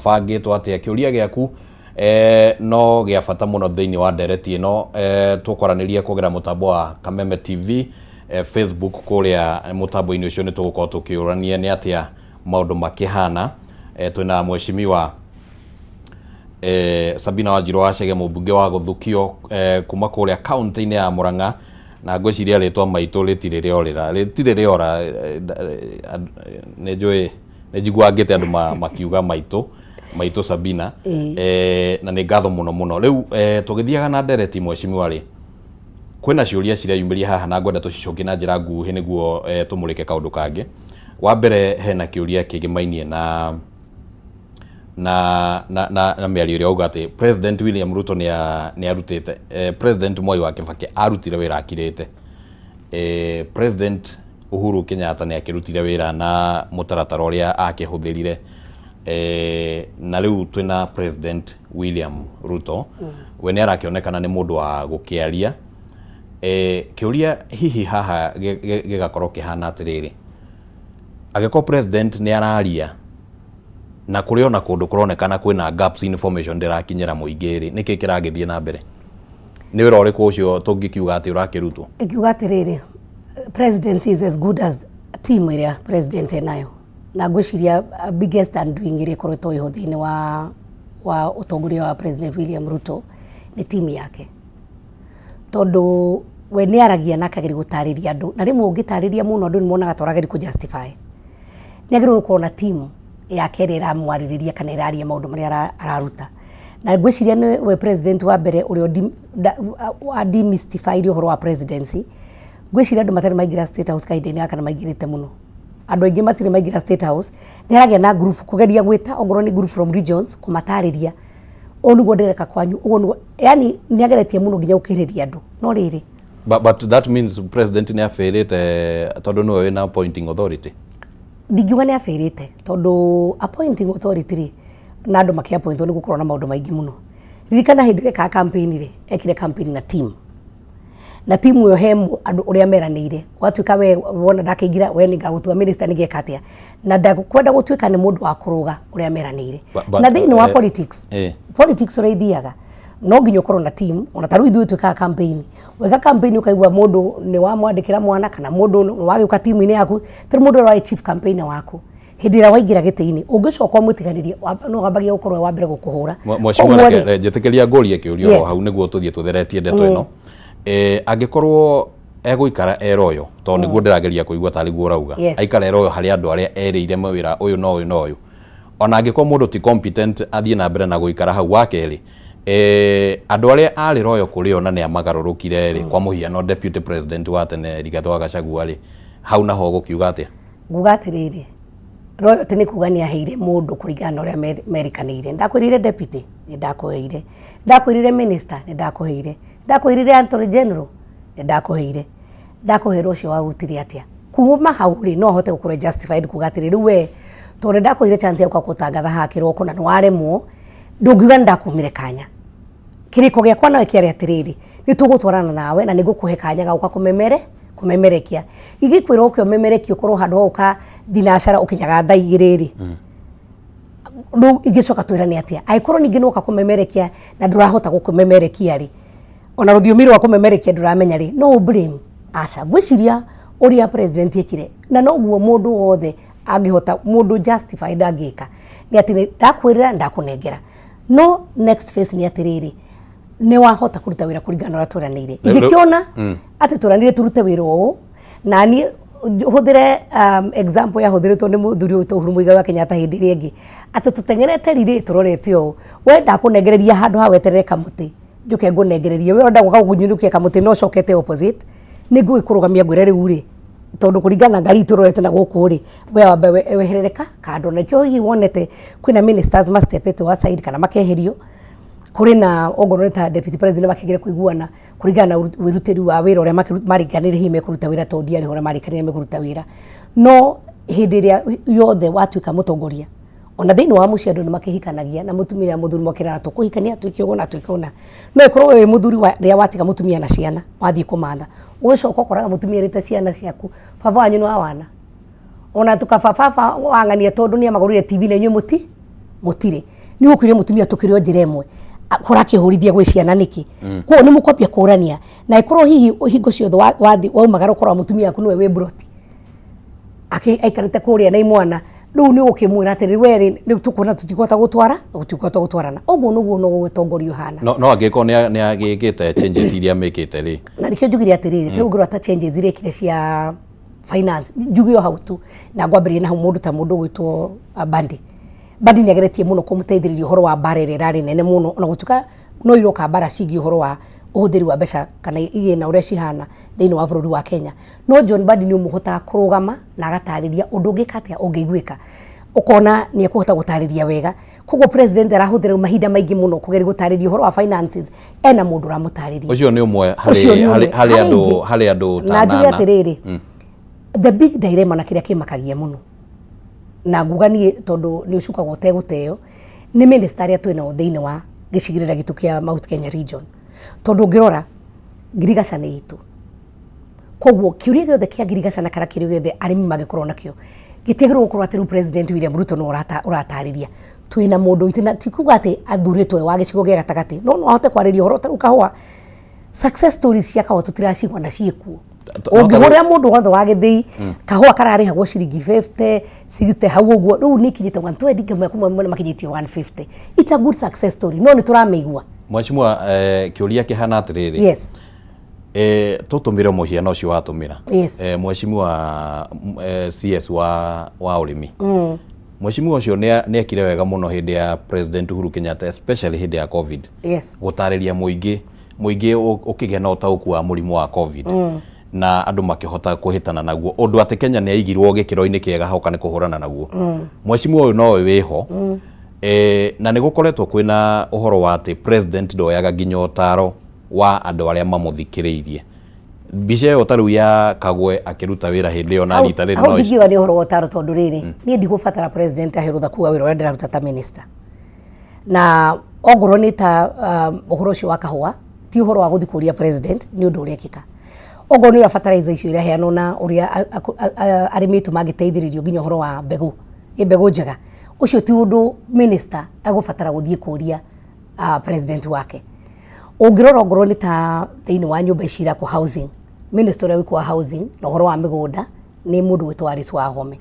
Mabangĩtwo atĩa? Kĩũria gĩaku no gĩa bata mũno thĩinĩ wa ndereti ĩno. Tũkwaranĩria kũgerera mũtambo wa Kameme TV, Facebook. Kũrĩa mũtambo-inĩ ũcio nĩ tũgũkorwo tũkĩũrania nĩ atĩa maũndũ makĩhana. Twĩna mheshimiwa Sabina Wanjiru wa Chege, mũmbunge wa gũthukio kuma kũrĩa kaunti-inĩ ya Murang'a, na ngwĩciria rĩtwa maitũ rĩtirĩ rĩorĩra, rĩtirĩ rĩora. Nĩ njũĩ nĩ njiguaga ngĩte andũ makiuga maitũ, maitũ Sabina. Na nĩ ngatho mũno mũno. Rĩu tũgĩthiaga na ndereti, mheshimiwa rĩ, kwĩna ciũria cireyumĩria haha na ngwenda tũcicokie na njĩra nguhĩ nĩguo tũmũrĩke kaũndũ kangĩ. Wa mbere, hena kĩũria kĩgĩmainie na mĩario ĩrĩa auga atĩ President William Ruto nĩ arutĩte, President Mwai wa Kibaki arutire wĩra akirĩte, President Uhuru Kenyatta nĩ akĩrutire wĩra na mũtaratara ũrĩa akĩhũthĩrire, na rĩu twĩna President William Ruto. We nĩ arakĩonekana nĩ mũndũ wa gũkĩaria. Kĩũria hihi haha gĩgakorwo kĩhana atĩrĩrĩ, angĩkorwo president nĩ araria na kũrĩ ona kũndũ kũronekana kwĩna gaps, information ndĩrakinyĩra mũingĩ rĩ, nĩkĩ kĩragĩthiĩ na mbere? Nĩ wĩra ũrĩkũ ũcio tũngĩkiuga atĩ ũrakĩrutwo? Ingiuga atĩrĩrĩ, presidency is as good as team ĩrĩa president enayo, na ngwĩciria biggest undoing ĩrĩa ĩkoretwo ĩho thĩinĩ wa ũtongoria wa President William Ruto nĩ team yake, tondũ we nĩ aragia na akageria gũtarĩria andũ, na rĩmwe ũngĩtarĩria mũno andũ nĩ monaga ta ũrageria kũ justify. Nĩ agĩrĩirwo gũkorwo na team yake ĩrĩa ĩramwarĩrĩria kana ĩraria maũndũ marĩa araruta. Na ngwĩciria nĩ we president wa mbere ũrĩa wa demystify ũhoro wa presidency. Ngwĩciria andũ matarĩ maingĩra State House kahinda-inĩ gaka nĩ maingĩrĩte mũno. Andũ aingĩ matirĩ maingĩra State House. Nĩ aragĩa na group, kũgeria gwĩta ongorwo nĩ group from regions, kũmatarĩria ũũ nĩguo ndĩreka kwanyu, ũguo nĩguo, yani nĩ ageretie mũno nginya gũkĩrĩria andũ, no rĩrĩ But that means president nĩ abĩrĩte, tondũ nĩwe wĩna appointing authority. Ndingiuga nĩ abĩrĩte, tondũ appointing authority rĩ, na andũ makĩappointwo nĩ gũkorwo na maũndũ maingĩ mũno. Ririkana hĩndĩ ĩrĩa ekaga campaign rĩ, ekire campaign na team, na timu ĩyo he andũ ũrĩa meranĩire. Gwatuĩka we wona ndakĩingĩra, we nĩ ngagũtua minister, nĩ ngeka atĩa, na ndakwenda gũtuĩka nĩ mũndũ wa kũrũga ũrĩa meranĩire. But Na thĩinĩ wa politics, politics ũrĩa ithiaga, no nginya ũkorwo na team. Ona ta rĩu ithuĩ twĩkaga campaign, weka campaign ũkaigua mũndũ nĩ wamwandĩkĩra mwana kana mũndũ nĩ wagĩũka timu-inĩ yaku. Tarĩ mũndũ ũrĩa warĩ chief campaigner waku hĩndĩ ĩrĩa waingĩra gĩtĩ-inĩ, ũngĩcoka ũmũtiganĩrie, no wambagia gũkorwo wa mbere gũkũhũra. Mheshimiwa, Koguo reke rĩ, njĩtĩkĩria ngũrie kĩũria oro hau nĩguo tũthiĩ tũtheretie ndeto ĩno. Angĩkorwo egũikara eroyo, tondũ nĩguo ndĩrageria kũigua tarĩ guo ũrauga, aikara eroyo harĩ andũ arĩa erĩire mawĩra ũyũ na ũyũ na ũyũ, ona angĩkorwo mũndũ ti competent athiĩ na mbere na gũikara hau. Wa kerĩ, andũ arĩa arĩ royo kũrĩ o na nĩ amagarũrũkire rĩ, kwa mũhiano deputy president wa tene Rigathĩ wa Gachagua rĩ, hau naho gũkiuga atĩa? Nguga atĩrĩrĩ, loyalty nĩ kuga nĩ aheire mũndũ kũringana na ũrĩa merĩkanĩire. Ndakwĩrire deputy, nĩ ndakũheire. Ndakwĩrire minister, nĩ ndakũheire. Ndakwĩrire attorney general, nĩ ndakũheire. Ndakũheire ũcio warutire atĩa? Kuma hau rĩ, no ahote gũkorwo justified kuga atĩrĩ, rĩu we tondũ ndakũheire chance ya gũka gũtangatha haha kĩroko na nĩ waremwo, ndũngiuga nĩ ndakumire kanya. Kĩrĩko gĩakwa nawe kĩarĩ atĩrĩrĩ, nĩ tũgũtwarana nawe na nĩ ngũkũhe kanya ga gũka kũmemere kũmemerekia. Ingĩkwĩra ũke ũmemerekie, ũkorwo handũ ha ũka thinacara ũkinyaga thaa 2 rĩ, rĩu ingĩcoka twĩrane atĩa angĩkorwo ningĩ nĩwoka kũmemerekia na ndũrahota gũkũmemerekia rĩ, ona rũthiomi rwa kũmemerekia ndũramenya rĩ, no blame? Aca. Ngwĩciria ũrĩa president ekire, na noguo mũndũ wothe angĩhota, mũndũ justified angĩka, nĩ atĩ ndakwĩrĩra, ndakũnengera, no next phase nĩ atĩrĩrĩ, nĩ wahota kũruta wĩra kũringana na ũrĩa tweranĩire. Ingĩkĩona atĩ tweranĩire tũrute wĩra ũũ, na niĩ hũthĩre example yahũthĩrĩtwo nĩ mũthuri ũyũ Uhuru Muigai wa Kenyatta hĩndĩ ĩrĩa ĩngĩ, atĩ tũteng'erete rirĩ tũrorete ũũ, we ndakũnengereria handũ ha weterere kamũtĩ njũke ngũnengererie, we ũrenda gũka gũnyunyũkia kamũtĩ no ũcokete opposite, nĩ ngũgĩkũrũgamia ngwĩre rĩu rĩ, tondũ kũringana na ngari itũ ũrorete na gũkũ rĩ, we wambe weherere kando. Na nĩkĩo hihi wonete kwĩna ministers mastepete aside kana makeherio, kũrĩ na ongorwo nĩ ta deputy president makĩgĩre kũiguana kũringana na wĩrutĩri wa wĩra ũrĩa marĩkanĩire hihi mekũruta wĩra, tondũ ndiarĩ ho ũrĩa marĩkanĩire mekũruta wĩra. No hĩndĩ ĩrĩa yothe watuĩka mũtongoria, ona thĩinĩ wa mũciĩ andũ nĩ makĩhikanagia na mũtumia na mũthuri mokĩrana tũkũhikania twĩke ũguo na twĩke ũna. No ĩkorwo wĩ mũthuri rĩrĩa watiga mũtumia na ciana wathiĩ kũmatha, ũgĩcoka ũkoraga mũtumia erĩte ciana ciaku, "Baba wanyu nĩ wa wana, ona tukaba baba wang'ania tondũ nĩ amagũrĩire TV na inyuĩ mũti Mũtirĩ nĩ ũkwĩre mũtumia tũkĩrĩ o njĩra ĩmwe kũrakĩhũrithia gwĩ ciana nĩkĩ? Koguo nĩ mũkwambia kũrania na ĩkorwo hihi hingo ciothe waumagara ũkorwo mũtumia waku nĩwe wĩ mburoti aikarĩte kũrĩa na imwana, rĩu nĩ ũgũkĩmwĩra atĩrĩ, we rĩ, rĩu tũkuona tũtikũhota gũtwara, tũtikũhota gũtwarana. Ũguo nĩguo no ũtongoria ũhana. No angĩkorwo nĩ agĩkĩte changes iria mĩkĩte rĩ? Na nĩkĩo njugire atĩrĩrĩ, ta rĩu ngĩrora ta changes iria ekire cia finance, njuge o hau tu na ngwambĩrĩria na hau, mũndũ ta mũndũ ũgwĩtwo Mbadi. Mbadi nĩ ageretie mũno kũmũteithĩrĩria ũhoro wa mbara ĩrĩa ĩrarĩ nene mũno, ona gũtuĩka no iroka mbara ciĩgiĩ ũhoro wa ũhũthĩri wa mbeca kana igĩna ũrĩa cihana thĩinĩ wa bũrũri wa Kenya. No John Mbadi nĩ ũmwe ũhotaga kũrũgama na agatarĩria ũndũ ũngĩka atĩa ũngĩiguĩka, ũkona nĩ ekũhota gũtarĩria wega. Koguo president arahũthĩra mahinda maingĩ mũno kũgeria gũtarĩria ũhoro wa finances, ena mũndũ ũramũtarĩria. Ũcio nĩ ũmwe. Ũcio nĩ ũmwe. Harĩ Harĩ andũ ingĩ. Harĩ andũ ta Na njuge nana. atĩrĩrĩ, the big dilemma na kĩrĩa kĩmakagia mũno na nguga niĩ tondũ nĩ ũcukagwo ũtegũteo nĩ minister arĩa twĩ nao thĩinĩ wa gĩcigĩrĩra gitũ kĩa Mount Kenya region, tondũ ũngĩrora ngirigaca nĩ itũ. Koguo kĩũria gĩothe kĩa ngirigaca na kana kĩũria gĩothe arĩmi mangĩkorwo nakĩo gĩtiagĩrĩirwo gũkorwo atĩ rĩu President William Ruto nĩwe ũratarĩria. Twĩna mũndũ witũ, na ti kuga atĩ athurĩtwo e wa gĩcigo gĩa gatagatĩ, no no ahote kwarĩria ũhoro ta rĩu kahũa. Success stories cia kahũa tũtiracigua na ciĩkuo. Ũngĩhũrĩra mũndũ wothe wa gĩthĩi, kahũa kararĩhagwo ciringi 50 60 hau ũguo, rĩu nĩ ikinyĩte 120, nginya kũmwe makinyĩtie 150. It's a good success story, no nĩ tũramĩigua. Mheshimiwa, kĩũria kĩhana atĩrĩrĩ. Yes. Tũtũmĩre mũhiano ũcio watũmĩra. Yes. Mheshimiwa CS wa ũrĩmi, mheshimiwa ũcio nĩ ekire wega mũno hĩndĩ ya President Uhuru Kenyatta, especially hĩndĩ ya COVID, gũtarĩria mũingĩ, mũingĩ ũkĩgĩa na ũtaũku wa mũrimũ wa COVID na andũ makĩhota kũhĩtana naguo, ũndũ atĩ Kenya nĩ yaigirwo gĩkĩro-inĩ kĩega hoka nĩ kũhũrana naguo. Mheshimiwa ũyũ nowe wĩho, na nĩ gũkoretwo kwĩna ũhoro wa atĩ president ndoyaga nginya ũtaro wa andũ arĩa mamũthikĩrĩirie. Mbica ĩyo ta rĩu ya Kagwe akĩruta wĩra hĩndĩ ĩyo na rita rĩrĩ hau ndingiuga nĩ ũhoro wa ũtaro, tondũ rĩrĩ, niĩ ndigũbatara president ahe rũtha kuga wĩra ũrĩa ndĩraruta ta minister. Na ongorwo nĩ ta ũhoro ũcio wa kahũa, ti ũhoro wa gũthiĩ kũria president nĩ ũndũ ũrekĩka. Ongorwo nĩ ũrĩa fertilizer icio iraheanwo na ũrĩa arĩmi aitũ mangĩteithĩrĩrio, nginya ũhoro wa mbegũ, ĩ mbegũ njega, ũcio ti ũndũ minister egũbatara gũthiĩ kũria president wake. Ũngĩrora ongorwo nĩ ta thĩinĩ wa nyũmba ici irakwo, housing minister ũrĩa wĩkwo wa housing na ũhoro wa mĩgũnda nĩ mũndũ wĩtwo Alice Wahome.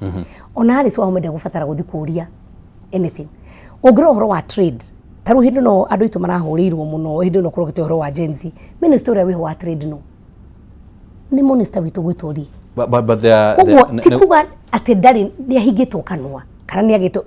Ona Alice Wahome ndegũbatara gũthiĩ kũria anything. Ũngĩrora ũhoro wa trade, ta rĩu hĩndĩ ĩno andũ aitũ marahũrĩirwo mũno, hĩndĩ ĩno kũrokĩte ũhoro wa Gen Z, minister ũrĩa wĩho wa trade no nĩ minister witũ gwĩtwo Lee. But there are, Koguo there, ti kuga atĩ ndarĩ nĩ ahingĩtwo kanua kana nĩ agĩtwo.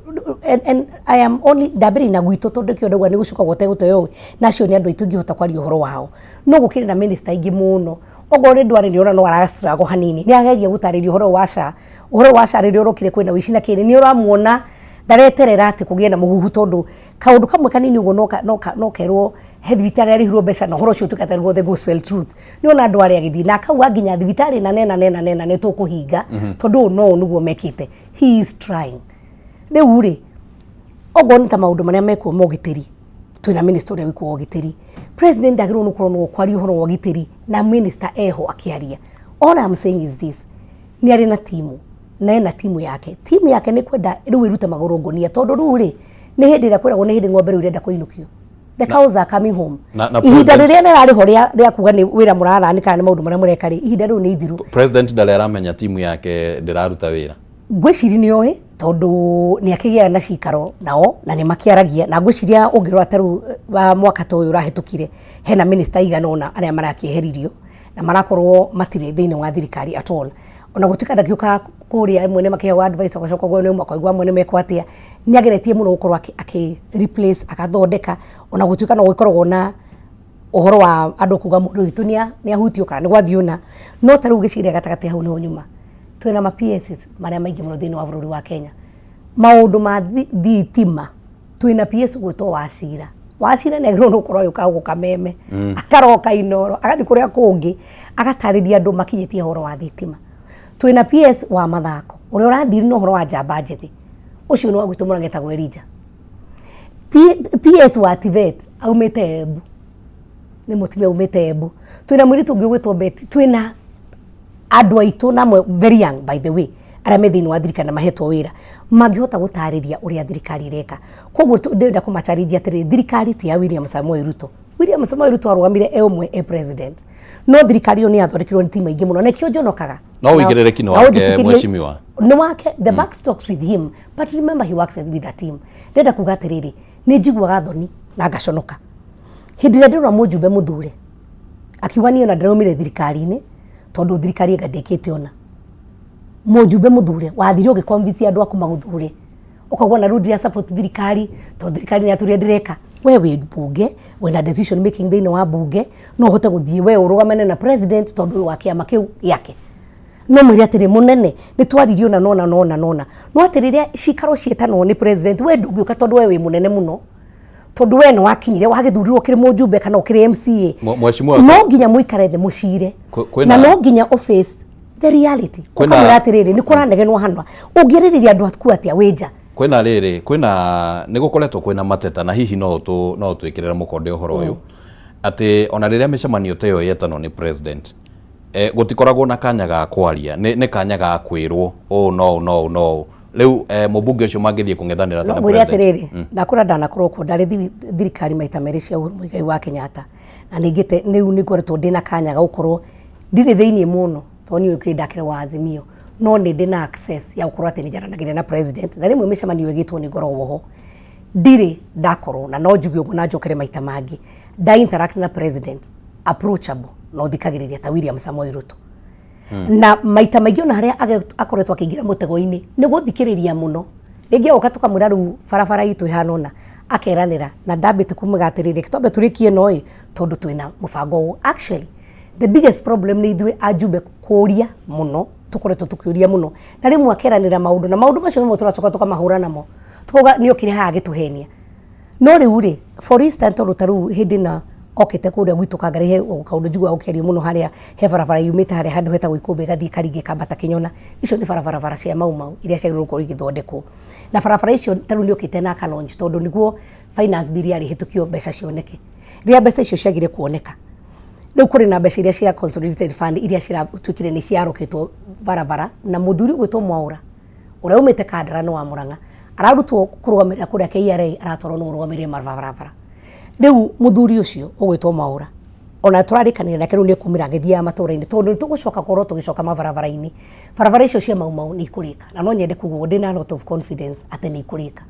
And I am only ndambĩrĩria na gwitũ tondũ kĩo ndauga nĩ gũcukagwo ũtegũteo ũĩ, na acio nĩ andũ aitũ ingĩhota kwaria ũhoro wao. No gũkĩrĩ na minister aingĩ mũno. Okorwo nĩ ndware nĩ ũrona no arastruggle hanini, nĩ ageria gũtarĩria ũhoro wa SHA. Ũhoro wa SHA rĩrĩa ũrokire kwĩna ũici na kĩrĩ, nĩ ũramuona ndareterera atĩ kũgĩe na mũhuhu, tondũ kaũndũ kamwe kanini ũguo no kerwo he thibitarĩ arĩhirwo mbeca na ũhoro ũcio ũtuĩke atĩ the gospel truth. Nĩ ona andũ arĩa agĩthiĩ na akauga nginya thibitarĩ na nena nena nena nĩ tũkũhinga tondũ ũũ no ũũ nĩguo mekĩte. He is trying. Rĩu rĩ, okorwo nĩ ta maũndũ marĩa mekuo ma ũgitĩri, twĩna minister ũrĩa wĩkuo wa ũgitĩri. President agĩrĩirwo nĩ gũkorwo nĩwe ũkwaria ũhoro wa ũgitĩri na minister eho akĩaria. All I'm saying is this: nĩ arĩ na timu na ena timu yake. Timu yake nĩ kwenda rĩu ĩrute magũrũ ngũnia, tondũ rĩu rĩ, nĩ hĩndĩ ĩrĩa kwĩragwo nĩ hĩndĩ ng'ombe rĩu irenda kũinũkio. The cows are coming home. Na Ihinda rĩrĩa rĩrĩa rĩrarĩ ho rĩa kuga nĩ wĩra mũrarani kana nĩ maũndũ marĩa mũreka rĩ, ihinda rĩu nĩ ithiru. President ndarĩ aramenya timu yake ndĩraruta wĩra? Ngwĩciria nĩ oĩ, tondũ nĩ akĩgĩaga na cikaro nao na nĩ makĩaragia. Na ngwĩciria ũngĩrora ta rĩu wa mwaka ta ũyũ ũrahĩtũkire, hena minister igana ũna arĩa marakĩeheririo na marakorwo matirĩ thĩinĩ wa thirikari at all. Ona gũtuĩka ndakiũkaga kũrĩa, amwe nĩ makĩheagwo advice, ũgacoka ũkona ũkaigua amwe nĩ mekwo atĩa, nĩ ageretie mũno gũkorwo akĩ replace, agathondeka, ona gũtuĩka no gũkoragwo na ũhoro wa andũ kuga mũndũ witũ nĩ ahutio kana nĩ gwathiĩ ũna. No ta rĩu gĩcigĩrĩra gatagatĩ hau nĩho nyuma, twĩna ma PSs marĩa maingĩ mũno thĩinĩ wa bũrũri wa Kenya. Maũndũ ma thitima, twĩna PS ũgwĩtwo Wacira. Wacira nĩ agĩrĩirwo nĩ gũkorwo agĩũka gũkũ Kameme, akaroka Inoro, agathiĩ kũrĩa kũngĩ, agatarĩria andũ makinyĩtie ũhoro wa thitima. Twĩna PS wa mathako ũrĩa ũradiri na ũhoro wa njamba njĩthĩ, ũcio nĩ wa gwitũ mũrang'a, etagwo Elijah. PS wa TVET aumĩte Embu, nĩ mũtumia umĩte Embu. Twĩna mũirĩtu ũngĩ ũgwĩtwo Betty. Twĩna andũ aitũ na amwe very young, by the way, Arĩa me thĩinĩ wa thirikari na mahetwo wĩra mangĩhota gũtarĩria ũrĩa thirikari ĩreka. Koguo ndĩrenda kũmacarĩria atĩrĩrĩ, thirikari ti ya William Samoei Ruto. William Samoei Ruto arũgamire e ũmwe e president, no thirikari ĩyo nĩ yathondekirwo nĩ timu aingĩ mũno, na nĩkĩo njonokaga. No ũigĩrĩrĩki nĩ Na wake, ũnjĩtĩkĩrie- mheshimiwa. Nĩ wake, the buck stops with him, but remember he works with a team. Ndĩrenda kuga atĩrĩrĩ, nĩ njiguaga thoni na ngaconoka hĩndĩ ĩrĩa ndĩrona mũjumbe mũthure akiuga niĩ ona ndĩraumire thirikari-inĩ tondũ thirikari ĩnga ndĩkĩte ona. Mũjumbe mũthure wathire ũgĩ convince andũ aku magũthure, ũkauga ona rĩu ndira support thirikari tondũ thirikari nĩ yatũrire ndĩreka. We wĩ mbunge, wĩna decision making thĩinĩ wa mbunge, no ũhote gũthiĩ we ũrũgamane na president tondũ wĩ wa kĩama kĩu gĩake. No mwĩre atĩrĩ, mũnene, nĩ twaririe ũna na ũna na ũna na ũna, no atĩ rĩrĩa cikaro ciĩtanwo nĩ president, we ndũngĩũka tondũ we wĩ mũnene mũno, tondũ we nĩ wakinyire wagĩthurirwo ũkĩrĩ mũjumbe kana ũkĩrĩ MCA. Mheshimiwa, no nginya mũikare thĩ mũcire kwĩna- na no nginya ũ face the reality. Ũkamwĩra atĩrĩrĩ, nĩ kũranegenwo hana, ũngĩarĩrĩria andũ aku atĩa wĩ nja? Kwĩna rĩrĩ, kwĩna nĩ gũkoretwo kwĩna mateta, na hihi no ũtwĩkĩrĩre mũkonde ũhoro ũyũ, atĩ ona rĩrĩa mĩcemanio ta ĩyo yetanwo nĩ president, gũtikoragwo na kanya ga kwaria, nĩ kanya ga kwĩrwo ũũ no ũũ no ũũ no ũũ. Rĩu mũmbunge ũcio mangĩthiĩ kũng'ethanĩra No na mwĩre president? Atĩrĩrĩ, ndakũra ndanakorwo kuo, ndarĩ thirikari maita merĩ cia Uhuru Muigai wa Kenyatta, na nĩngĩte rĩu nĩ ngoretwo ndĩna kanya ga gũkorwo ndirĩ thĩiniĩ mũno tondũ niĩ ũkĩ ndakĩrĩ wa Azimio, no nĩ ndĩ na access ya gũkorwo atĩ nĩ njaranagĩria na president, na rĩmwe mĩcemanio ĩgĩtwo nĩ ngoragwo ho. Ndirĩ ndakorwo na no njuge ũguo na njokere maita mangĩ nda interact na president approachable na ũthikagĩrĩria ta William Samoei Ruto. Na maita maingĩ ona harĩa akoretwo akĩingĩra mũtego-inĩ nĩ gũthikĩrĩria mũno. Rĩngĩ agoka tũkamwĩra rĩu barabara itũ ĩhana ũna, akeranĩra na ndambĩte kumwĩra atĩrĩrĩ, reke twambe tũrĩkie ĩno ĩ, tondũ twĩna mũbango ũũ. Actually, the biggest problem nĩ ithuĩ ajumbe kũria mũno, tũkoretwo tũkĩũria mũno, na rĩmwe akeranĩra maũndũ na maũndũ macio nĩmo tũracoka tũkamahũra namo, tukauga nĩ okire haha agĩtũhenia. No rĩu rĩ, for instance, tondũ ta rĩu hĩndĩ ĩno okĩte kũrĩa gwitũ Kangarĩ, he kaũndũ njiguaga gũkĩario mũno harĩa he barabara yumĩte harĩa handũ hetagwo Ikũmbĩ ĩgathiĩ ĩkaringa ĩkambata Kĩnyona. Icio nĩ barabara bara cia Mau Mau iria ciagĩrĩirwo gũkorwo igĩthondekwo. Na barabara icio ta rĩu nĩ okĩte na aka launch tondũ nĩguo finance bill yarĩ ĩhĩtũkio mbeca cioneke. Rĩrĩa mbeca icio ciagire kuoneka, rĩu kũrĩ na mbeca iria cia consolidated fund iria ciratuĩkire nĩ ciarokĩtwo barabara, na mũthuri ũgwĩtwo Mwaũra ũrĩa umĩte Kandara nĩ wa Murang'a ararutwo kũrũgamĩrĩra kũrĩa KRA, aratwarwo nĩ ũrũgamĩrĩre mabarabara. Rĩu mũthuri ũcio ũgwĩtwo Mwaũra ona tũrarĩkanĩra nake rĩu nĩ ekumĩra agĩthiaga matũra-inĩ, tondũ nĩ tũgũcoka gũkorwo tũgĩcoka mabarabara-inĩ. Barabara icio cia Mau Mau nĩ ikũrĩka, na no nyende kuga ũguo ndĩna a lot of confidence atĩ nĩ ikũrĩka.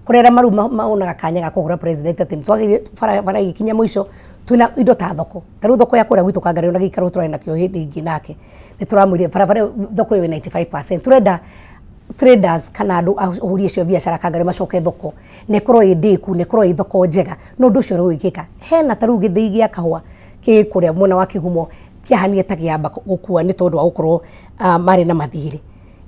Kũrĩ arĩa maru maonaga kanya ga kũhũra president atĩ nĩ twagĩrĩire barabara ĩgĩkinya mũico twĩna indo ta thoko. Ta rĩu thoko ya kũrĩa gwitũ Kangarĩ ona gĩikaro tũrarĩ nakĩo hĩndĩ ĩngĩ nake nĩ tũramwĩrire barabara ĩyo, thoko ĩyo ĩ 95%, tũrenda traders kana andũ ahũri acio a biacara Kangarĩ macoke thoko na ĩkorwo ĩ ndĩku na ĩkorwo ĩ thoko njega, na ũndũ ũcio ũrĩ gwĩkĩka. Hena ta rĩu gĩthĩi gĩa kahũa kĩ kũrĩa mwena wa Kĩgumo kĩahanire ta kĩamba gũkua nĩ tondũ wa gũkorwo marĩ na mathirĩ.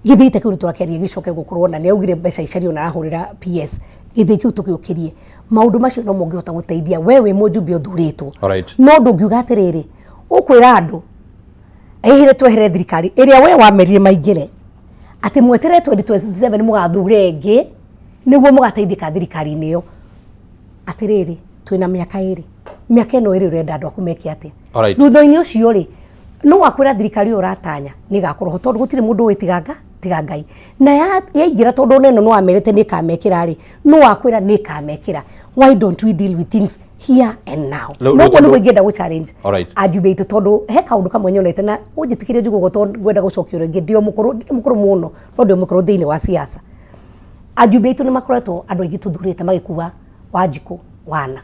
Gĩthĩi ta kĩu nĩ tũrakĩaria gĩcoke gũkorwo, na nĩ augire mbeca icario na arahũrĩra PS gĩthĩi kĩu tũgĩũkĩrie. Maũndũ macio no mũngĩhota gũteithia we wĩ mũjumbe ũthurĩtwo. No ndũngiuga atĩrĩrĩ, ũkwĩra andũ ĩhĩre twehere thirikari ĩrĩa we wamerire maingĩre atĩ mweterere 2027 mũgathure ĩngĩ nĩguo mũgateithĩka thirikari-inĩ ĩyo. Atĩrĩrĩ, twĩna mĩaka ĩrĩ, mĩaka ĩno ĩrĩ ũrenda andũ aku meke atĩa? Thutha-inĩ ũcio rĩ, no wakwĩra thirikari ĩyo ũratanya nĩ ĩgakorwo ho, tondũ gũtirĩ mũndũ ũĩ tiga Ngai. Na yaingĩra, tondũ ona ĩno nĩ wamerĩte nĩ ĩkamekĩra rĩ, no wakwĩra nĩ ĩkamekĩra. Why don't we deal with things here and now? No ũguo nĩguo ingĩenda gũ challenge ajumbe aitũ, tondũ he kaũndũ kamwe nyonete na ũnjĩtĩkĩrie njuge ũguo, tondũ ngwenda gũcokia rĩngĩ, ndĩ o mũkũrũ, ndirĩ mũkũrũ mũno, no ndĩ o mũkũrũ thĩinĩ wa siasa. Ajumbe aitũ nĩ makoretwo andũ aingĩ tũthurĩte magĩkua Wanjikũ wana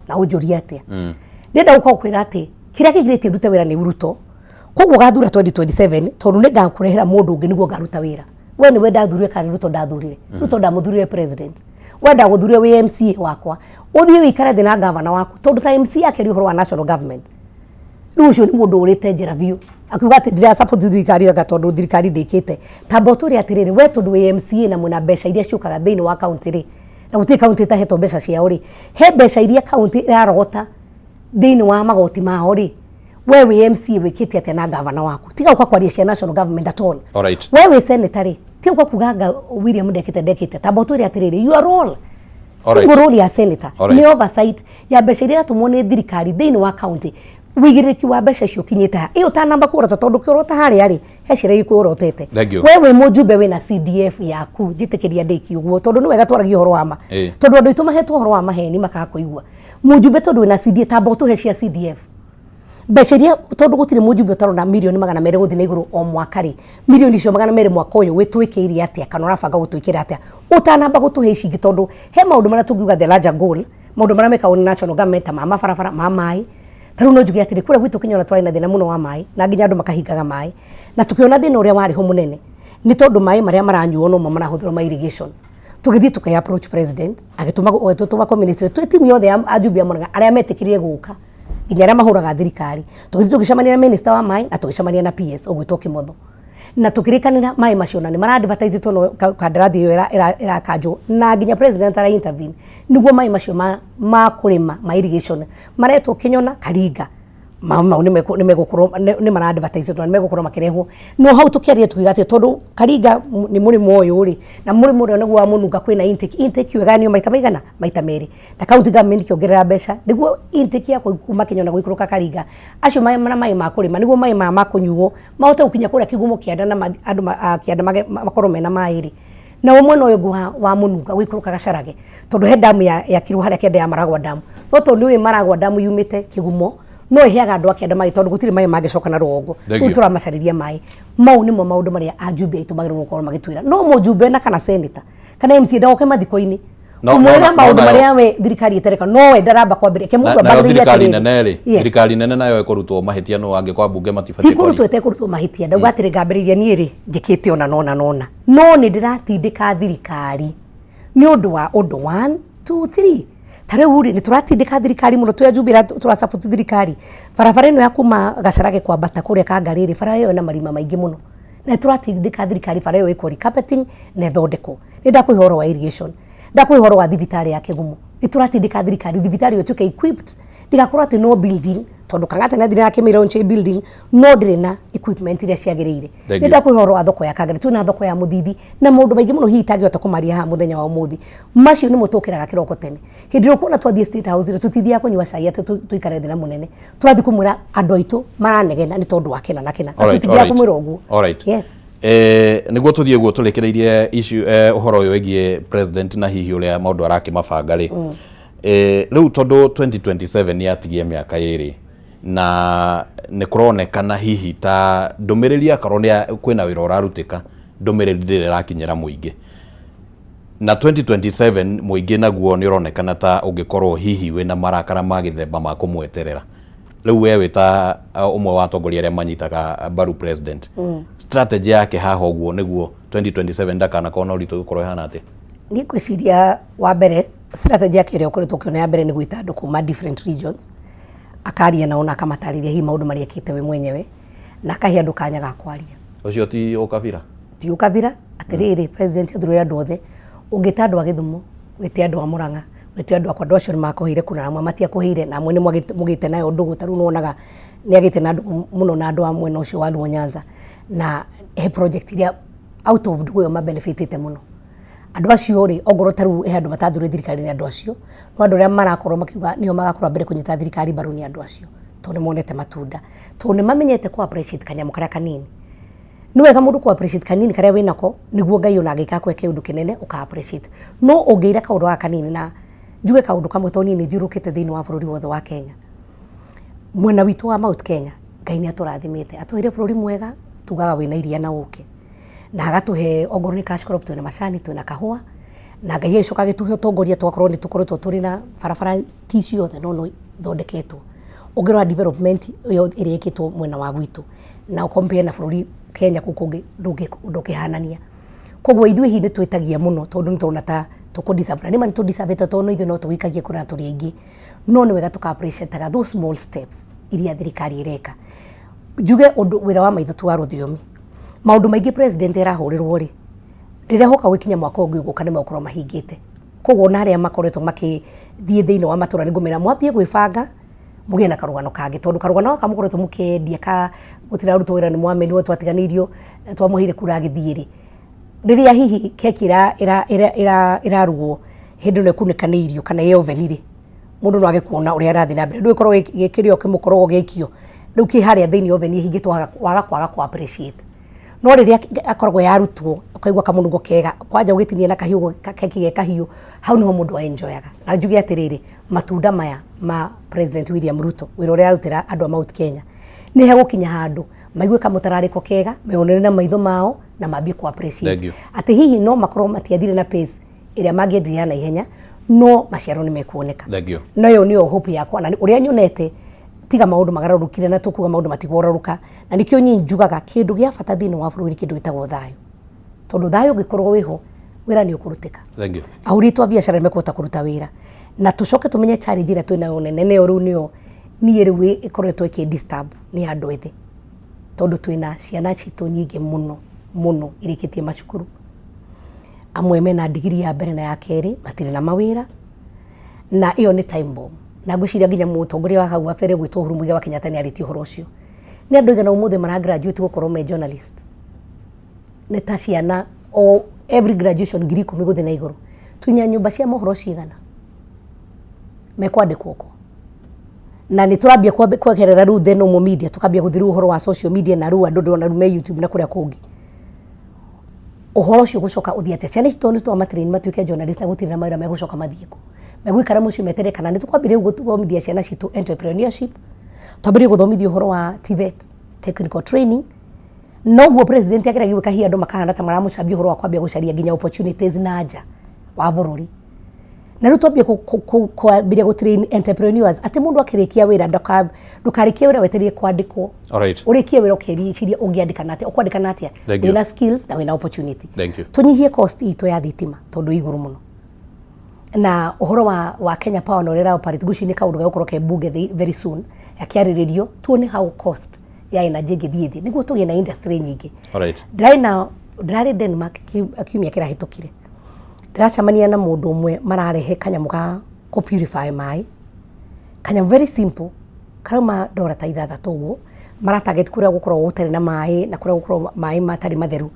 na ũnjũrie atĩa. Ndĩrenda gũka gũkwĩra atĩ kĩrĩa kĩgirĩtie ndute wĩra nĩ Ruto, koguo gathura 2027 tondũ nĩ ngakũrehera mũndũ ũngĩ nĩguo ngaruta wĩra. We nĩwe ndathurire kana nĩ Ruto ndathurire? Ruto ndamũthurire president, we ndagũthurire wĩ MCA wakwa, ũthiĩ wĩikare thĩ na gavana waku, tondũ ta MCA akĩaria ũhoro wa national government, rĩu ũcio nĩ mũndũ ũrĩte njĩra biũ akiuga atĩ ndira support thirikari anga tondũ thirikari ndĩkĩte. Tamba ũtwĩre atĩrĩrĩ, we tondũ wĩ MCA na mwĩna mbeca iria ciũkaga thĩinĩ wa county rĩ, na gũtirĩ county ĩtahetwo mbeca ciao rĩ, he mbeca iria county ĩrarogota thĩinĩ wa magoti mao rĩ, we wĩ MCA wĩkĩte atĩa na gavana waku? Tiga gũka kwaria cia national government at all. We wĩ senator rĩ, tiga gũka kuga anga William ndekĩte. Tamba ũtwĩre atĩrĩrĩ, your role, single role ya senator, nĩ oversight ya mbeca iria iratũmwo nĩ thirikari thĩinĩ wa county. Wĩigĩrĩrĩki wa mbeca icio ũkinyĩte ha? Ĩ ũtanamba kuorota, tondũ kĩorota harĩa rĩ, he ciana ikuorotete. Thank you. We wĩ mũjumbe wĩna CDF yaku, njĩtĩkĩria ndĩkie ũguo, tondũ nĩ wega twaragia ũhoro wa ma. Tondũ andũ aitũ mahetwo ũhoro wa maheni makaga kũigua. Mũjumbe tondũ wĩna CDF, tamba ũtũhe cia CDF. Mbeca iria, tondũ gũtirĩ mũjumbe ũtarona mirioni 200 gũthiĩ na igũrũ o mwaka rĩ, mirioni icio 200 mwaka ũyũ wĩtwĩkĩire atĩa, kana ũrabanga gũtwĩkĩra atĩa ũtanamba gũtũhe ici ingĩ? Tondũ he maũndũ marĩa tũngiuga the larger goal, maũndũ marĩa mekagwo nĩ national government ta ma mabarabara, ma maĩ. Ta rĩu no njuge atĩrĩ, kũrĩa gwitũ Kĩnyona twarĩ na thĩna mũno wa maĩ, na nginya andũ makahingaga maĩ, na tũkĩona thĩna ũrĩa warĩ ho mũnene nĩ tondũ maĩ marĩa maranyuo nomo marahũthĩrwo ma irrigation. Tũgĩthiĩ tũkĩ approach president, agĩtũma agĩtũtũma kwa ministry, twĩ timu yothe ya ajumbe a Murang'a arĩa metĩkĩrire gũka, nginya arĩa mahũraga thirikari. Tũgĩthiĩ tũgĩcemania na minister wa maĩ na tũgĩcemania na PS ũgwĩtwo Kimotho, na tũkĩrĩkanĩra maĩ macio na nĩ mara advertise no kandarathi ĩyo ĩrakanjwo, na nginya president ara intervene nĩguo maĩ macio ma kũrĩma ma irrigation maretwo Kĩnyona Karinga, mau mau nĩ megũkorwo nĩ mara advertise na nĩ megũkorwo makĩrehwo. No hau tũkĩaria tukiuga atĩ tondũ Karinga nĩ mũrĩmo ũyũ rĩ, na mũrĩmo ũrĩa nĩguo wa Mũnunga, kwĩna intake. Intake ĩyo ĩgayanio maita maigana? Maita merĩ, na county government ĩkĩongerera mbeca nĩguo intake ya kuma Kĩnyona gũikũrũka Karinga, acio maĩ na maĩ ma kũrĩma, nĩguo maĩ maya ma kũnyuo mahote gũkinya kũrĩa Kĩgumo kĩanda na andũ kĩanda makorwo mena maĩ rĩ. Na mwena ũyũ ũngĩ wa Mũnunga gũikũrũka Gacarage, tondũ he damu yakirwo harĩa kĩanda ya Maragwa damu, no tondũ nĩ ũĩ Maragwa damu yumĩte Kĩgumo, no ĩheaga andũ a kĩanda maĩ tondũ gũtirĩ maĩ mangĩcoka na rũgongo. Thank rĩu you. Tũramacarĩria maĩ mau. Nĩmo maũndũ marĩa ajumbe aitũ magĩrĩirwo gũkorwo magĩtwĩra. No mũjumbe na kana senator kana MCA ndagoke mathiko-inĩ kũmwĩra maũndũ marĩa we thirikari ĩtereka, no we ndaramba kwambĩrĩria ke mũndũ nayo ambagĩrĩria thirikari atĩrĩrĩ. Nene rĩ, thirikari nene nayo ĩkũrutwo mahĩtia no angĩkorwo ambunge ti matibatiĩ kũrutwo kwaria. Ĩtekũrutwo mahĩtia, ndauga atĩrĩ, ngambĩrĩria niĩ rĩ, njĩkĩte ona nona nona, no nĩ ndĩratindĩka thirikari nĩ ũndũ wa ũndũ 1 2 3. Ta rĩu rĩ, nĩ tũratindĩka thirikari mũno twĩ ajumbe arĩa tũrasupport thirikari. Barabara ĩno ya kuma Gacarage kwambata kũrĩa Kangarĩ rĩ, bara ĩyo ĩna marima maingĩ mũno, na nĩ tũratindĩka thirikari bara ĩyo ĩkwo recarpeting na ĩthondekwo. Nĩ ndakũhe ũhoro wa irrigation, ndakũhe ũhoro wa thibitarĩ ya Kĩgumo. Nĩ tũratindĩka thirikari thibitarĩ ĩyo ĩtuĩke equipped, ndigakorwo atĩ no building, tondũ Kang'ata nĩ athire na akĩmĩlaunch building, no ndĩrĩ na equipment iria ciagĩrĩire. Thank Nĩ you. ndakũhe ũhoro wa thoko ya Kangari, twĩna thoko ya Mũthithi na maũndũ maingĩ mũno hihi itangĩhota kũmaria haha mũthenya wa ũmũthĩ. Macio nĩmo tũkĩraga kĩroko tene hĩndĩ ĩrĩa ũkuona twathiĩ State House rĩ, tũtithiaga kũnyua cai atĩ tũikare thĩ na mũnene. Tũrathiĩ kũmwĩra andũ aitũ maranegena nĩ tondũ wa kĩna na kĩna, na tũtithiaga kũmwĩra ũguo. Yes. Nĩguo tũthiĩ guo tũrĩkĩrĩirie issue, ũhoro ũyũ wĩgiĩ president na hihi ũrĩa maũndũ arakĩmabanga rĩ, rĩu tondũ 2027 nĩ yatigia mĩaka 2 na nĩ kũronekana hihi ta ndũmĩrĩri akorwo nĩ kwĩna wĩra ũrarutĩka, ndũmĩrĩri ndĩrĩ ĩrakinyĩra mũingĩ, na 2027 mũingĩ naguo nĩ ũronekana ta ũngĩkorwo hihi wĩna marakara ma gĩthemba ma kũmweterera. Rĩu we wĩ ta ũmwe wa atongoria arĩa manyitaga mbaru president, strategy yake haha ũguo nĩguo 2027 ndakanakorwo na ũritũ gũkorwo ĩhana atĩa? Niĩ ngwĩciria wa mbere, strategy yake ĩrĩa ũkoretwo ũkĩona ya mbere nĩ gwĩta andũ kuma different regions, akaria nao na akamatarĩria hihi maũndũ marĩa ekĩte we mwenyewe, na akahe andũ kanya ga kwaria. Ũcio ti ũkabira? Ti ũkabira. Atĩrĩrĩ, president athurire andũ othe. Ũngĩta andũ a Gĩthumo, wĩte andũ a Mũrang'a, wĩte andũ akwa, andũ acio nĩ makũheire kura, na amwe matiakũheire, na amwe nĩ mũgĩte nayo ndũgũ. Ta rĩu nĩwonaga nĩ agĩte na ndũgũ mũno na andũ a mwena ũcio wa Luo Nyanza, na he project iria out of ndũgũ ĩyo mabenefitĩte mũno andũ acio rĩ. Ongorwo ta rĩu he andũ matathurire thirikari nĩ andũ acio, no andũ arĩa marakorwo makiuga nĩo magakorwo mbere kũnyita thirikari mbaru nĩ andũ acio, tondũ nĩ monete matunda, tondũ nĩ mamenyete kũ appreciate kanyamũ karĩa kanini. Nĩ wega mũndũ kũ appreciate kanini karĩa wĩnako, nĩguo Ngai ona angĩka kũhe kĩũndũ kĩnene ũka appreciate. No ũngĩira kaũndũ gaka kanini, na njuge kaũndũ kamwe, tondũ niĩ nĩ thiũrũkĩte thĩinĩ wa bũrũri wothe wa Kenya, mwena witũ wa Mount Kenya, Ngai nĩ atũrathimĩte, atũheire bũrũri mwega tugaga wĩna iria na ũkĩ, na agatũhe ongorwo nĩ cash crop, twĩna macani, twĩna kahũa, na Ngai agĩcoka agĩtũhe ũtongoria, tũgakorwo nĩ tũkoretwo tũrĩ na barabara ti ciothe no ithondeketwo. Ũngĩrora development ĩyo ĩrĩa ĩkĩtwo mwena wa gwitũ na compare na bũrũri Kenya kũu kũngĩ, ndũngĩhanania. Koguo ithuĩ hihi nĩ twĩtagia mũno tondũ nĩ tũrona ta tũkũ deserve, na nĩma nĩ tũ deserve tondũ no ithuĩ no tũgĩikagie kura tũrĩ aingĩ, no nĩ wega tũka appreciate those small steps iria thirikari ĩreka. Njuge ũndũ wĩra wa maitho tu wa rũthiomi, maũndũ maingĩ president arahũrĩrwo rĩ, rĩrĩa hoka gũkinya mwaka ũngĩ ũgũka nĩ megũkorwo mahingĩte. Koguo ona arĩa makoretwo makĩthiĩ thĩinĩ wa matũra, nĩ ngũmera mwambie gwĩbanga mũgĩe na karũgano kangĩ, tondũ karũgano gaka mũkoretwo mũkĩendia ka gũtirarutwo wĩra, nĩ mwamenirwo, twatiganĩirio, twamũheire kura agĩthiĩ rĩ, rĩrĩa hihi keki ĩrarugwo hĩndĩ ĩno ĩkunĩkanĩirio kana ĩ oven rĩ, Mundu no age kuona uria arathi na mbere, ndũgĩkorwo gĩkĩrĩo kĩmũkorogwo gĩkio rĩu kĩ harĩa thĩinĩ oven ĩhingĩtwo, waga kwaga ku appreciate. No rĩrĩa akoragwo yarutwo, ũkaigua kamũnungo kega, kwanja ũgĩtinia na kahiũ, keki ge kahiũ, hau niho mũndũ enjoyaga. Na njuge atĩrĩrĩ, matunda maya ma President William Ruto, wĩra ũrĩa ararutĩra andũ a Mount Kenya, nĩ hegũkinya handũ maigue kamũtararĩko kega, meyonere na maitho mao na mambie ku appreciate Thank you. atĩ hihi no makorwo matiathire na pace ĩrĩa mangĩendire ya naihenya, no maciaro nĩ mekuoneka. Thank you. Na ĩyo nĩyo hope yakwa na ũrĩa nyonete, tiga maũndũ magarũrũkire na tũkuga maũndũ matigũgarũrũka. Na nĩkĩo niĩ njugaga kĩndũ gĩa bata thĩinĩ wa bũrũri nĩ kĩndũ gĩtagwo thayũ, tondũ thayũ ũngĩkorwo wĩho, wĩra nĩ ũkũrutĩka. Thank you. Ahũrĩtwo a biacara nĩ mekũhota kũruta wĩra, na tũcoke tũmenye challenge ĩrĩa twĩnayo nene, nĩyo rĩu nĩyo niĩ rĩu ĩkoretwo ĩkĩ disturb, nĩ andũ ethĩ, tondũ twĩna ciana citũ nyingĩ mũno mũno irĩkĩtie macukuru, amwe mena ndigiri ya mbere na ya kerĩ, matirĩ na mawĩra, na ĩyo nĩ time bomb. Na ngwĩciria nginya mũtongoria wa hau kabere gwĩtwo Uhuru Muigai wa Kenyatta nĩ arĩtie ũhoro ũcio. Nĩ andũ aigana ũmũthĩ mara graduate gũkorwo me journalists? Nĩ ta ciana o every graduation 10,000 gũthiĩ na igũrũ. Twĩna nyũmba cia mohoro cigana mekwandĩkwo kũ? Na nĩ tũrambia kweherera rĩu the normal media, tũkambia gũthiĩ rĩu ũhoro wa social media, na rĩu andũ ndĩrona rĩu me YouTube na kũrĩa kũngĩ. Ũhoro ũcio gũcoka ũthiĩ atĩa? Ciana ici tondũ nĩ twamatrain matuĩke journalist na gũtirĩ na mawĩra, megũcoka mathiĩ kũ? Megũikara mũciĩ meterere? Kana nĩ tũkwambĩrĩria rĩu gũthomithia ciana citũ entrepreneurship, twambĩrĩrie gũthomithia ũhoro wa TVET, technical training? Noguo president ageragia gwĩka, hihi andũ makahana ta maramũcambia ũhoro wa kwambia gũcaria nginya opportunities na nja wa bũrũri. Na rĩu twambie kwambĩrĩria gũ train entrepreneurs, atĩ mũndũ akĩrĩkia wĩra, ndũkarĩkie wĩra wetereire kwandĩkwo. Ũrĩkie wĩra ũkĩriciria ũngĩandĩkana atĩa, ũkwandĩkana atĩa. Thank you. Wĩna skills na wĩna opportunity. Thank you. Tũnyihie cost itũ ya thitima tondũ ĩ igũrũ mũno, na ũhoro wa Kenya Power na ũrĩa ĩra operate, ngwĩciria nĩ kaũndũ gegũkorwo ke bunge very soon gakĩarĩrĩrio, tuone how cost ya energy ĩngĩthiĩ thĩ nĩguo tũgĩe na industry nyingĩ. Ndĩrarĩ na ndĩrarĩ Denmark kiumia kĩrahĩtũkire, ndĩracemania na mũndũ ũmwe mararehe kanyamũ ga kũ purify maĩ, kanyamũ very simple karauma ndora ta 6 ũguo, mara target kũrĩa gũkoragwo gũtarĩ na maĩ na kũrĩa gũkoragwo maĩ matarĩ matheru.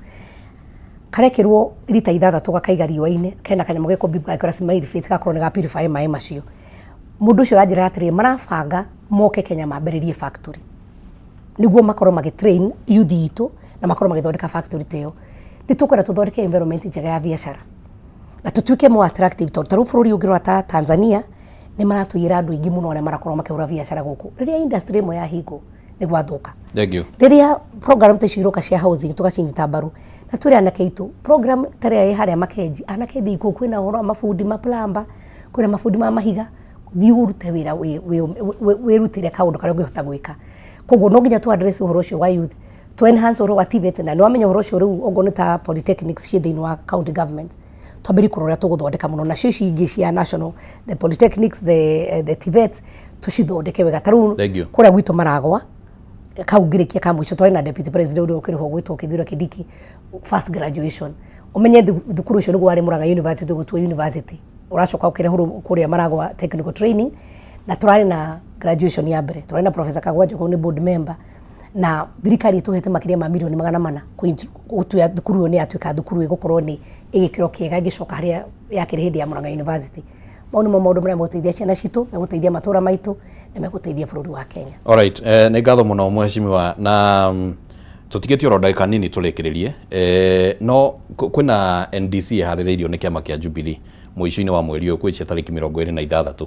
Karekĩrwo rita 6, gakaiga riũa-inĩ, kena kanyamũ geko gakora smile face, gakorwo nĩ ga purify maĩ macio. Mũndũ ũcio aranjĩra atĩrĩ, marabanga moke Kenya mambĩrĩrie factory nĩguo makorwo magĩ train youth itũ na makorwo magĩthondeka factory ta ĩyo. Nĩ tũkwenda tũthondeke environment njega ya biacara na tũtuĩke more attractive, tondũ ta rĩu bũrũri ũngĩrora ta Tanzania, nĩ maratũiyĩra andũ aingĩ mũno arĩa marakorwo makĩhũra biacara gũkũ. Rĩrĩa industry ĩmwe yahingwo, nĩ gwathũka. Thank you. Rĩrĩa program ta icio iroka cia housing, tũgacinyita mbaru na twĩre anake aitũ, program ta ĩrĩa ĩ harĩa Makenji, anake thiĩ kũu, kwĩna ũhoro wa mabundi ma plumber, kwĩna mabundi ma mahiga, thiĩ ũrute wĩra, wĩrutĩre kaũndũ karĩa ũngĩhota gwĩka. Koguo no nginya tũ address ũhoro ũcio wa youth, to enhance ũhoro wa TVET, na nĩ wamenya ũhoro ũcio rĩu okorwo nĩ ta polytechnics ciĩ thĩinĩ wa county government, twambĩrĩrie kũrora ũrĩa tũgũthondeka mũno nacio ici ingĩ cia national, the polytechnics, the TVETs, tũcithondeke wega. Ta rĩu Thank you. kũrĩa gwitũ Maragwa, kau ngĩrĩkia ka mũico, twarĩ na deputy president ũrĩa ũkĩrĩho gwĩtwo Kithure Kindiki, first graduation. Ũmenye thukuru ũcio nĩguo warĩ Murang'a University, ũgĩtuo university, ũracoka ũkĩrehwo kũrĩa Maragwa Technical Training, na tũrarĩ na graduation ya mbere, tũrarĩ na Professor Kagwa Njogu nĩ board member, na thirikari ĩtũhete makĩria ma mirioni 400 gũtua thukuru ĩyo nĩ yatuĩka thukuru ĩgũkorwo nĩ ĩgĩkĩro kĩega, ĩgĩcoka harĩa yakĩrĩ hĩndĩ ya Murang'a University. Mau nĩmo maũndũ marĩa megũteithia ciana citũ, megũteithia matũra maitũ na megũteithia bũrũri wa Kenya. Alright, nĩ ngatho mũno mheshimiwa, na tũtigĩtie oro ndagĩka nini tũrĩkĩrĩrie, no kwĩna NDC ĩharĩrĩirio nĩ kĩama kĩa Jubilee mũico-inĩ wa mweri ũyũ, kwĩcia tarĩki 26.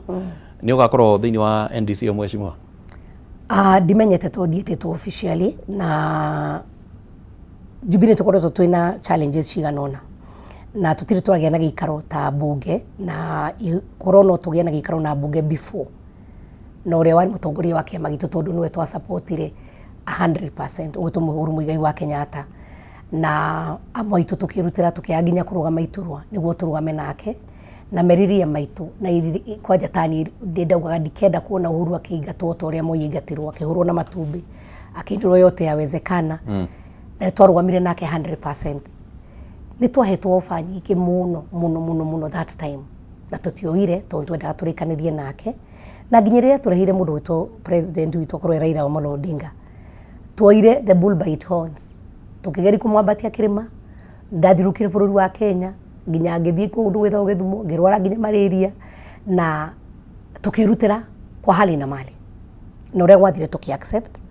Nĩ ũgakorwo thĩinĩ wa NDC ĩyo, mheshimiwa? Ndimenyete tondũ ndiĩtĩtwo officially. Na Jubilee tũkoretwo twĩna challenges cigana ũna na tũtirĩ twagĩa na gĩikaro ta mbunge, na korwo no tũgĩe na gĩikaro na mbunge before na ũrĩa warĩ mũtongoria wa kĩama gitũ, tondũ nĩwe twasupportire 100%, ũgwĩtwo Uhuru Muigai wa Kenyatta, na amwe aitũ tũkĩrutĩra, tũkĩaga nginya kũrũgama iturwa nĩguo tũrũgame nake na merirĩria maitũ. Na kwanja tani ndĩ ndaugaga ndikenda kuona Uhuru akĩingatwo ta ũrĩa Moi aingatirwo, akĩhũrwo na matumbĩ, akĩinũrwo, yote yawezekana. Na nĩ twarũgamire nake 100%. Nĩ twahetwo ofa nyingĩ mũno mũno mũno mũno that time, na tũtioire tondũ twendaga tũrĩkanĩrie nake. Na nginya rĩrĩa tũreheire mũndũ gwĩtwo president witũ akorwo e Raila Amolo Odinga, tuoire the bull by its horns, tũkĩgeria kũmwambatia kĩrĩma. Ndathiũrũrũkire bũrũri wa Kenya nginya ngĩthiĩ kũndũ gwĩtagwo Gĩthumo, ngĩrwara nginya malaria, na Tukirutira kwa hali na mali na uria gwathire tuki accept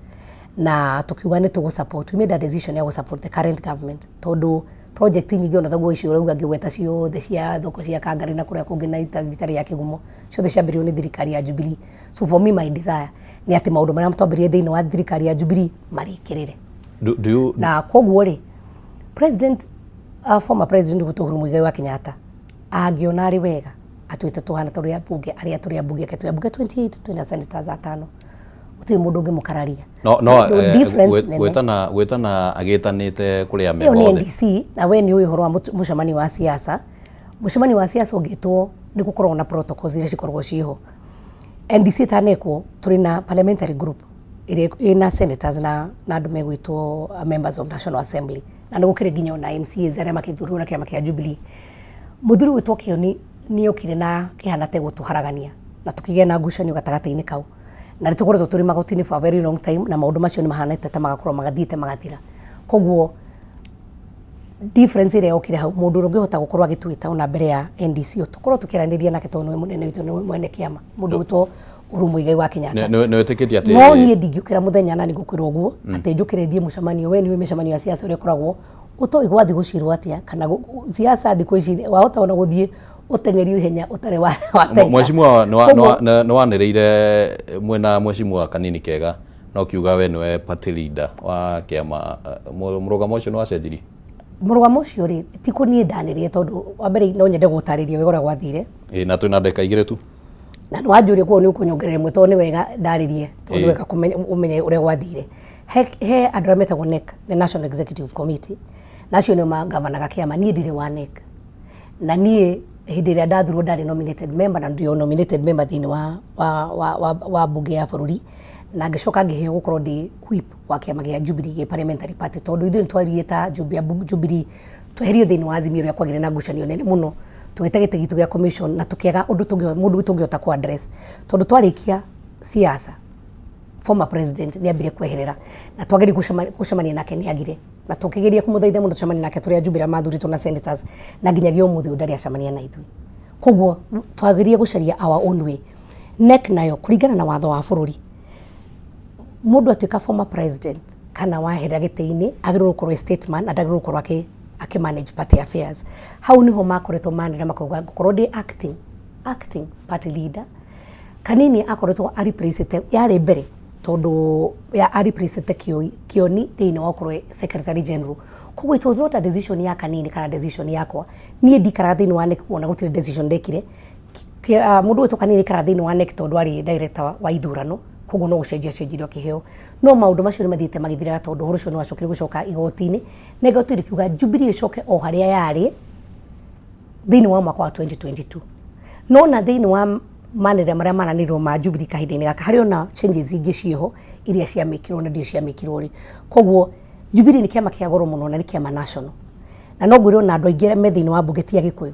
na tukiuga nĩ tũgũ support. We made a decision ya gũ support the current government, tondũ project nyingĩ ona taguo icio ũrauga ngĩgweta ciothe cia thoko cia Kangari na kũrĩa kũngĩ na thibitarĩ ya Kĩgumo, ciothe ciambĩrĩirio nĩ thirikari ya Jubilee. So for me, my desire nĩ atĩ maũndũ marĩa twambĩrĩirie thĩinĩ wa thirikari ya Jubilee marĩkĩrĩre. Do you Na koguo rĩ, president, former president Uhuru Muigai wa Kenyatta angĩona arĩ wega atwĩte tũhana tũrĩ ambunge arĩa tũrĩ ambunge ake, twĩ ambunge 28, twĩna senators atano, gũtirĩ mũndũ ũngĩmũkararia. No. The difference nene. Gwĩtana agĩtanĩte kũrĩa Ĩyo memba nĩ othe. NDC, na we nĩ ũĩ ũhoro wa mũcemanio wa siasa. Mũcemanio wa siasa ũngĩtwo nĩ gũkoragwo na protocols iria cikoragwo ciĩho. NDC ĩtanekwo, tũrĩ na parliamentary group ĩrĩa ĩna senators na andũ megwĩtwo members of National Assembly, na nĩ gũkĩrĩ nginya ona MCAs arĩa makĩthurirwo na kĩama kĩa Jubilee. Mũthuri gwĩtwo Kĩoni nĩ okire na kĩhana te gũtũharagania na tũkĩgĩa na ngucanio gatagatĩ-inĩ kau, na nĩ tũkoretwo tũrĩ magoti-inĩ for a very long time, na maũndũ macio nĩ mahanĩte ta magakorwo magathiĩte magathira. Koguo difference ĩrĩa yokire hau, mũndũ ũrĩa ũngĩhota gũkorwo agĩtwĩta ona mbere ya NDC, tũkorwo tũkĩaranĩria nake, tondũ nĩwe mũnene witũ, nĩwe mwene kĩama, mũndũ gwĩtwo Uhuru Muigai wa Kenyatta. Nĩ wĩtĩkĩtie atĩ No niĩ ndingĩũkĩra mũthenya na nĩngũkwĩra ũguo atĩ njũkĩre thiĩ mũcemanio. We nĩũĩ mĩcemanio ya siasa ũrĩa ĩkoragwo, ũtoĩ gwathi gũcirwo atĩa kana siasa thikũ ici wahota ona gũthiĩ ũteng'erio ihenya ũtarĩ wa wateng'era. Mheshimiwa, nĩ wanĩrĩire mwena mheshimiwa Kanini Kega na ũkiuga we nĩwe party leader wa kĩama. Mũrũgamo ũcio nĩ wacenjirie? Mũrũgamo ũcio rĩ, ti kũniĩ ndanĩrĩire, tondũ wa mbere no nyende gũtarĩria wega ũrĩa gwathire. Ĩ, na twĩna ndagĩka 2 tu. Na nĩ wanjũria, koguo nĩ ũkũnyongerera ĩmwe, tondũ nĩ wega ndarĩrie, tondũ nĩ wega ũmenye ũrĩa gwathire. He andũ arĩa metagwo NEC, the National Executive Committee, na acio nĩo magavanaga kĩama. Niĩ ndirĩ wa NEC, na niĩ hĩndĩ ĩrĩa ndathurwo ndarĩ nominated member, na ndĩ o nominated member thĩinĩ wa bunge ya bũrũri, na ngĩcoka ngĩheo gũkorwo ndĩ whip wa kĩama gĩa Jubilee gĩ parliamentary party, tondũ ithuĩ nĩ twaririe ta Jubilee tweherio thĩinĩ wa Azimio rĩa kwagĩre na ngucanio nene mũno, tũgĩte gĩtĩ gitũ gĩa commission na tũkĩaga ũndũ tũngĩ mũndũ tũngĩhota ku address, tondũ twarĩkia siasa former president nĩ ambire kweherera, na twageria gũcemania nake nĩ agire, na tũkĩgeria kũmũthaitha mũno tũcemanie nake tũrĩ ajumbe arĩa mathurĩtwo na senators, na nginyagia ũmũthĩ ũyũ ndarĩ acemania na ithuĩ. Koguo twageria gũcaria our own way. NEC nayo, kũringana na watho wa bũrũri, mũndũ atuĩka former president kana waherera gĩtĩ-inĩ agĩrĩirwo gũkorwo e statesman na ndagĩrĩirwo gũkorwo akĩ manage party affairs. Hau niho makoretwo manĩrĩra makauga ngũkorwo ndĩ acting party leader. Kanini akoretwo a replace yarĩ mbere, tondũ ya a replace Kioni thĩinĩ wa gũkorwo secretary general. Koguo it was not a decision ya Kanini kana decision yakwa. Niĩ ndikaraga thĩinĩ wa NEC, kuona gũtirĩ decision ndekire. Mũndũ wĩtwo Kanini aikaraga thĩinĩ wa NEC tondũ arĩ director wa ithurano, koguo no gũcenjia cenjirio akĩheo. No maũndũ macio nĩ mathiĩte magĩthiraga, tondũ ũhoro ũcio nĩ wacokire gũcoka igoti-inĩ, na igoti rĩkiuga Jubilee ĩcoke o harĩa yarĩ thĩinĩ wa mwaka wa 2022. No na thĩinĩ wa manĩrĩra marĩa maranĩrĩrwo ma Jubilee kahinda-inĩ gaka, harĩ ona changes ingĩ ciĩho iria ciamĩkirwo na ndio ciamĩkirwo rĩ. Koguo Jubilee nĩ kĩama kĩa goro mũno na nĩ kĩama national, na no ngwĩre ona andũ aingĩ arĩa me thĩinĩ wa mbunge ti Agĩkũyũ,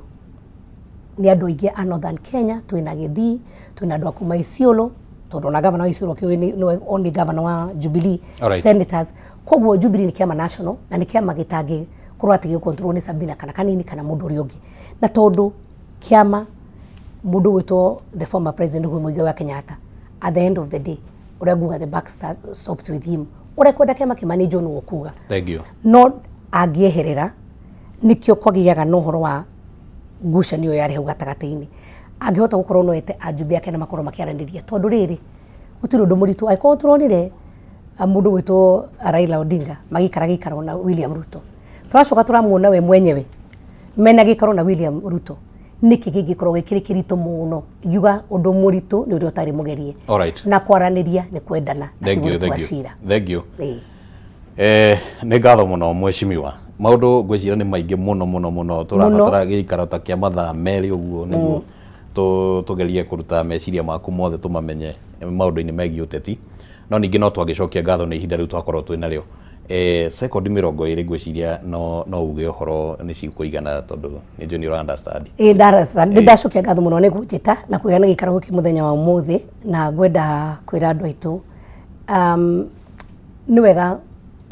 nĩ andũ aingĩ a Northern Kenya. Twĩna Gĩthii, twĩna andũ a kuma Isiolo, tondũ ona gavana wa Isiolo kĩũĩ nĩwe only governor wa Jubilee. Senators. Koguo Jubilee nĩ kĩama national na nĩ kĩama gĩtangĩkorwo atĩ gĩgũcontrol nĩ Sabina kana Kanini kana mũndũ ũrĩa ũngĩ, na tondũ kĩama mũndũ gwĩtwo the former president Uhuru Muigai wa Kenyatta, at the end of the day, ũrĩa nguga, the buck stops with him. Ũrĩa kwenda kĩama kĩmanĩnjwo nĩwe ũkuga. Thank you. No angĩeherera, nĩkĩo kwagĩaga na ũhoro wa ngucanio yarĩ hau gatagatĩ-inĩ. Angĩhota gũkorwo no ete ajumbe ake na makorwo makĩaranĩria, tondũ rĩrĩ gũtirĩ ũndũ mũritũ angĩkorwo tũronire mũndũ gwĩtwo Raila Odinga magĩikara gĩikaro na William Ruto, tũracoka tũramuona we mwenyewe mena gĩikaro na William Ruto, nĩkĩ kĩngĩkorwo gĩkĩrĩ kĩritũ mũno? Ingiuga ũndũ mũritũ nĩ ũrĩa ũtarĩ mũgerie. Na kwaranĩria nĩ kwendana na ti Thank you, gũtua thank you. cira. Thank you. Ĩĩ. Nĩ ngatho mũno mheshimiwa. Maũndũ ngwĩciria nĩ maingĩ mũno mũno mũno, tũrabatara gĩikaro ta kĩa mathaa 2 ũguo nĩguo tũgerie kũruta meciria maku mothe tũmamenye maũndũ-inĩ megiĩ ũteti. No ningĩ no twagĩcokia ngatho nĩ ihinda rĩu twakorwo twĩ narĩo. Sekondi 20 ngwĩciria no uge ũhoro nĩ cikũigana, tondũ nĩ njũĩ nĩ ũra understand. Ĩĩ, nĩ ndacokia ngatho mũno nĩ kũnjĩta na kũgĩa na gĩikaro gĩkĩ mũthenya wa ũmũthĩ, na ngwenda kwĩra andũ aitũ nĩ wega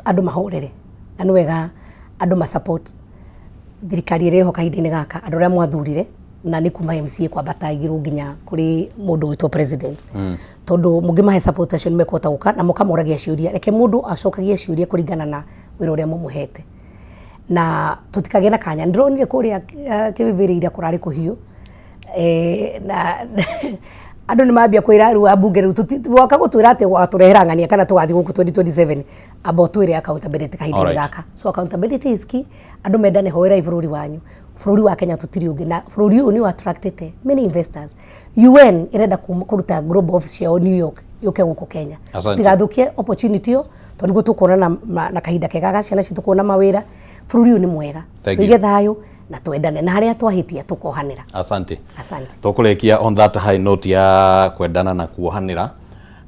andũ mahorere na nĩ wega andũ ma support thirikari ĩrĩa ĩho kahinda-inĩ gaka, andũ arĩa mwathurire. Na nĩ kuma MCA kwambata igũrũ nginya kũrĩ mũndũ wĩtwo president, tondũ mũngĩmahe support acio nĩ mekũhota gũka na mũkamoragia ciũria. Reke mũndũ acokagie ciũria kũringana na wĩra ũrĩa mũmũhete, na tũtikagĩe na kanya. Ndĩronire kũrĩa kĩbĩbĩrĩ ira kũrarĩ kũhiũ, na andũ nĩ mambia kwĩra rĩu ambunge rĩu woka gũtwĩra atĩ watũrehera ng'ania kana tũgathiĩ gũkũ 2027, amba ũtwĩre accountability kahinda-inĩ gaka. So accountability is key. Andũ mendane, hoerai bũrũri wanyu. Bũrũri wa Kenya tũtirĩ ũngĩ, na bũrũri ũyũ nĩ attractĩte many investors. UN ĩrenda kũruta global office ciao New York yũke gũkũ Kenya. Tigathũkie opportunity ĩyo, tondũ nĩguo tũkuona na kahinda kega ga ciana citũ kuona mawĩra. Bũrũri ũyũ nĩ mwega. Thank you. Tũige thayũ na twendane, na harĩa twahĩtia tũkohanĩra. Asante. Asante. Tũkũrĩkia on that high note ya kwendana na kuohanĩra,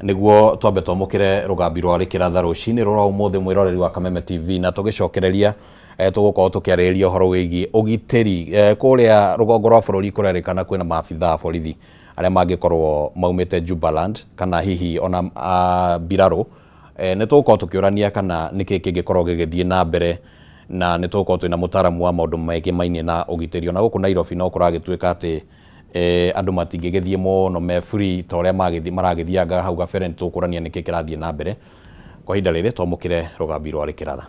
nĩguo twambe twamũkĩre rũgambi rwa rĩkĩratha rũcinĩ rũra ũmũthĩ, mwĩroreri wa Kameme TV, na tũgĩcokereria tũgũkorwo tũkĩarĩrĩria ũhoro wĩgiĩ ũgitĩri kũrĩa rũgongo rwa bũrũri. Kũrerĩkana kwĩna maabitha a borithi arĩa mangĩkorwo maumĩte Jubaland kana hihi ona mbirarũ. Nĩ tũgũkorwo tũkĩũrania kana nĩkĩ kĩngĩkorwo gĩgĩthiĩ na mbere, na nĩ tũgũkorwo twĩna mũtaaramu wa maũndũ megĩmainie na ũgitĩri. Ona gũkũ Nairobi no kũragĩtuĩka atĩ andũ matingĩgĩthiĩ mũno me free ta ũrĩa maragĩthianga hau gabere. Nĩ tũkũrania nĩkĩ kĩrathiĩ na mbere. Kwa ihinda rĩrĩ, twamũkĩre rũgambi rwa rĩkĩratha.